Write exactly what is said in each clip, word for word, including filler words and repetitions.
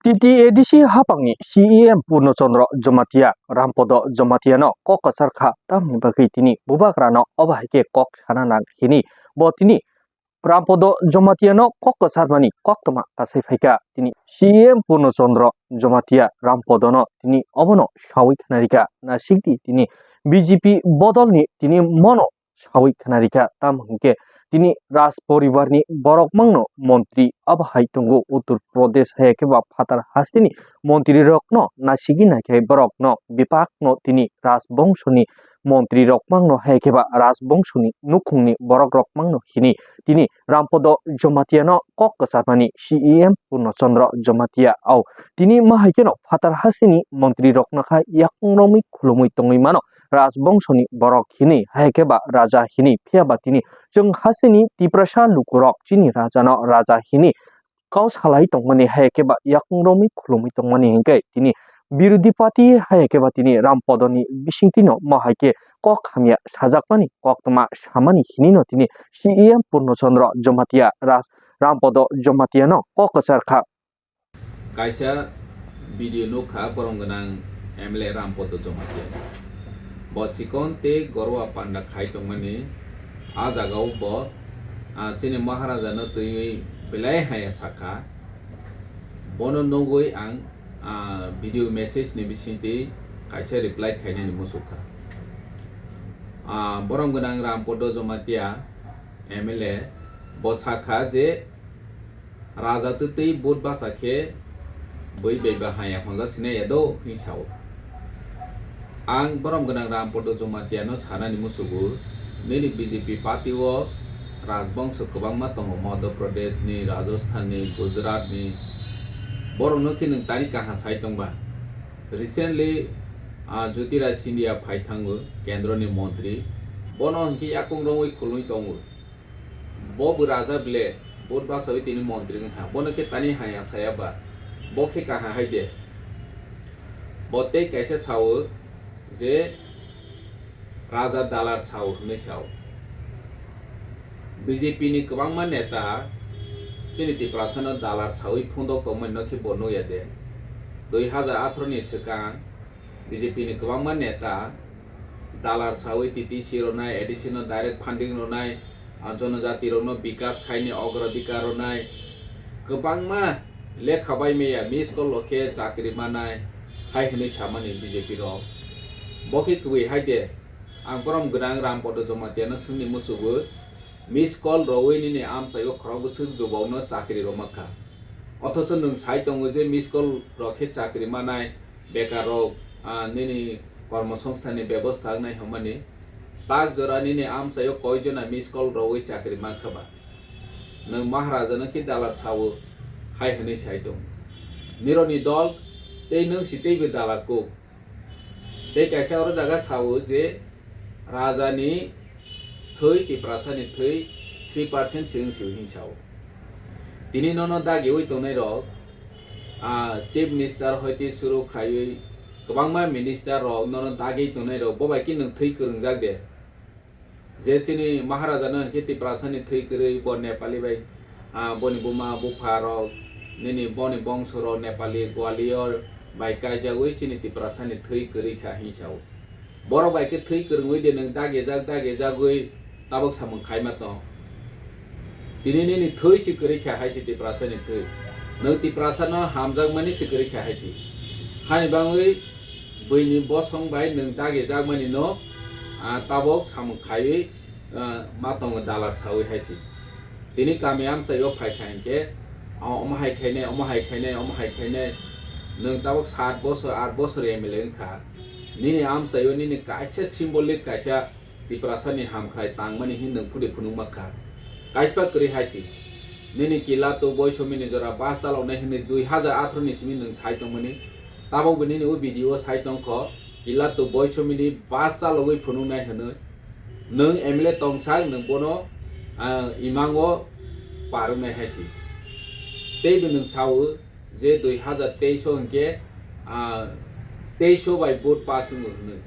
T T A D C haphangni C E M Purno Chandra Jamatia Rampodo Jamatiano kok kwchar kha, tamni bagwi tini bubagrano obo hai khe kok sana nang hini bo tini Rampodo Jamatiano kok kwcharmani koktwma kasai phaikha. Tini C E M Purno Chandra Jamatia Rampodono tini obono sawi khnarikha, nasikdi tini B J P bodolni tini mono sawi khnarikha. Tamo hwnkhe tini Raj poribarni borok mangno montri abo hai tongo Uttar Pradesh, hai khe ba phatar hasteni montri rokno nasigwi naikhai borokno bipakno tini Raj bongsoni montri rok mangno hai khe ba Raj bongsoni nukhungni borok rok mangno hini tini Rampodo Jamatiano kok kwcharmani C E M Purno Chandra Jamatia au tini ma hai kheno phatar hasteni montri rokno kha yakung romwi khulumwi tongwi mano. Raj bongsoni borok hini, hai khe ba raja hini, phiya ba tini chwng hasteni Tiprasa lukurok chini rajano raja hini kau salai tongmani, hai khe ba yakung romwi khulumwi tongmani hinkhe tini birodhi party hai khe ba tini Rampodoni bisingtwino mo hai khe kok hamya sajakmani, koktwma samani hinino tini C E M Purno Chandra Jamatia Raj Rampodo Jamatiano kok kwchar kha. Kaisa video nukha borom gwnang M L A Rampodo Jamatia. Bo chikon tei gorwa panda khai tongmani, a jagao bo, ah, chini Maharaja no twiwi belai haya sakha. Bono nugwi ang, ah, video message ni bisingtwi kaisa reply khainani muchukha. Ah, borom gwnang Rampodo Jamatia M L A bo sakha je Raja twi twi vote bacha khe bui bai ba haya honjak sinai ya do hwnwi sao. Ang borom gwnang Rampodo Jamatia no sanani musugo, nini B J P party o rajbongso kwbangma tongo, Madhya Pradesh ni, Rajasthan ni, Gujarat ni, borok no khe nwng tani kaha sai tongba. Recently, ah, Jyotiraj Scindia phai thango, kendro ni montri, bono hwnkhe yakung romwi khulumwi tongo. Bo bo raja ble, vote bachawi tini montri wngkha. Bono khe tani haya saya ba, bo khe kaha hai de. Bo tei kaisa sao je raja dalar sao hwnwi sao. B J P ni kwbangma neta chini Tiprasa no dalar sawi phundok tongmani no khe bo nukya de. Dui hajar atharo ni swkang B J P ni kwbangma neta dalar sawi T T C rwnai, A D C no direct funding rwnai, ah, jonojati rokno bikas khaini ogrodikar rwnai, kwbangma lekha bai maya miss call rok khe chakri manai hai hwnwi samani B J P rok. Bo khe kwbwi hai de, ang borom gwnang Rampodo Jamatia no swngni musugo, miss call rwwi nini amchaio khorok bwswk jubao no chakri rwma kha. Othocho nwng sai tongo je miss call rok khe chakri manai, bekar rok, ah, nini kormosongsthanni bebosta wngnai hwnmani. Tak jora nini amchaio koi jona miss call rwwi chakri mankha ba? Nwng Maharaja no khe dalar sao hai hwnwi sai tongo. Nironi dol tei nwng si teibo dalar kuk. Tei kaisa oro jaga sao je raja ni thwi, Tiprasa ni thwi three percent se wng si hwnwi sao. Tini nono dagiwi tongnai rok, ah, chief minister hoite suru khaiwi kwbangma minister rok nono dagwi tongnai rok, bo bai khe nwng thwi kwrwngjak de. Je chini Maharaja no hwnkhe Tiprasa ni thwi kwrwi, bo Nepali bai, ah, boni buma bupha rok, nini boni bongso rok Nepali Gwalior bai kaijagwi chini Tiprasa ni thwi kwrwi kha hwnwi sao. Borok bai khe thwi kwrwngwi de nwng dagijak dagijagwi tabuk samung khaima tong. Tini nini thwi se kwrwi kha hai se Tiprasa ni thwi. Nwng Tiprasa no hamjakmani se kwrwi kha hai se. Hani bangwi buini bosong bai nwng dagijakmani no, ah, tabuk samung khaiwi, ah, ma tongo dalar sawi hai se. Tini kami amchaio phai kha hinkhe, ah, omo hai khainai, omo hai khainai, omo hai khainai. Nwng tabuk sat bosor, aat bosor M L A wngkha. Nini amchaio nini kaisa symbolic kaisa Tiprasa ni hamkhrai tangmani hin nwng phudi phunukma kha. Kaispa kwrwi hai se. Nini Kilato Boisomini jora bus chaloknai hwnwi dui hajar atharo ni simi nwng sai tongmani. Tabukbo nini o video o sai tongkho. Kilato Boisomini bus chalogwi phunuknai hwnwi. Nwng M L A tongsak nwng bono, ah, imango parwngnai hai se. Teibo nwng sao, je dui hajar teis o hinkhe, ah, teis o bai vote pass wngo hwnwi.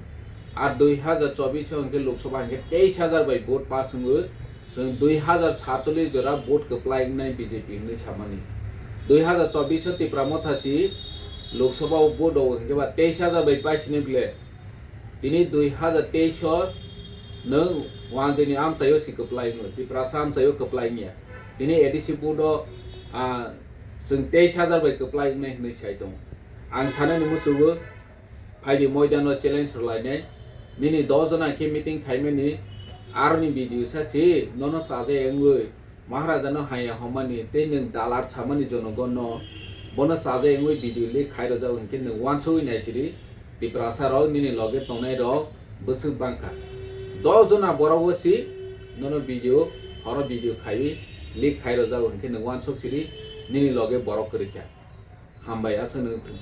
Ar dui hajar chobis o hinkhe Lok Sabha hinkhe teis hajar bai vote pass wngo. Chwng dui hajar satchollis jora vote kwplai wngnai B J P hwnwi samani. Dui hazar chobbish o Tipra Motha si Lok Sabha o vote o hwnkhe ba teis hajar bai paisini bile. Tini dui hazar teis o nwng wanjini amchaio si kwplai wngo, Tiprasa amchaio kwplai wngya. Tini A D C vote o, ah, chwng teis hajar bai kwplai wngnai hwnwi sai tongo. Ang sanani muchungo, phaidi moidano challenge rwlainai. Nini dos jona khe meeting khaimani, aroni video sa si, nono chaja wngwi, Maharaja no haya homani tei nwng dalar samani jonogon no bono chaja wngwi video leak khai rwjak hwnkhe nwng uansugwi naisidi, Tiprasa rok nini loge tongnai rok bwswk bangkha. Dos jona borok o si nono video, horo video khaiwi leak khai rwjak hwnkhe nwng uansuk sidi nini loge borok kwrwikha. Hambai aswk nwng thung.